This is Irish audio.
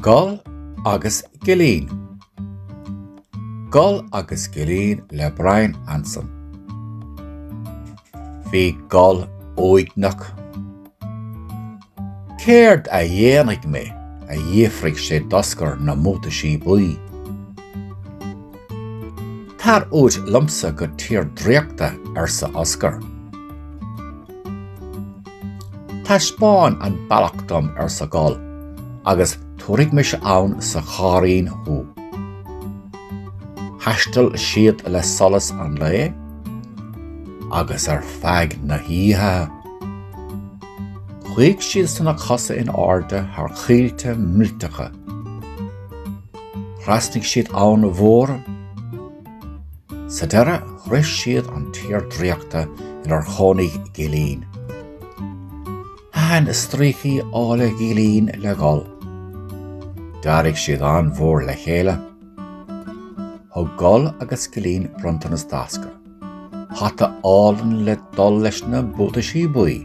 Goll agus Gillín. Goll agus Gillín le Brian Anson. Bhí Goll uaigneach. Céard a dhéanfaidh mé? a d'fhiafraigh sé d'Oscar na mBuataisí Buí. Tar uait liomsa go tír draíochta, arsa Oscar. Taispeáin an bealach dom, arsa Goll, agus tabharfaidh mise ann sa chairrín thú. Thaistil siad le solas an lae agus ar feadh na hoíche. Chuaigh siad sna cosa in airde thar choillte millteacha. Thrasnaigh siad abhainn mhór. Sa deireadh, shroich siad an tír draíochta inar chónaigh Gillín. Thaitin stríocaí áille Ghillín le Goll. D'éirigh siad an-mhór le chéile. Thug Goll agus Gillín bronntanas d'Oscar, hata álainn le dul leis na buataisí buí.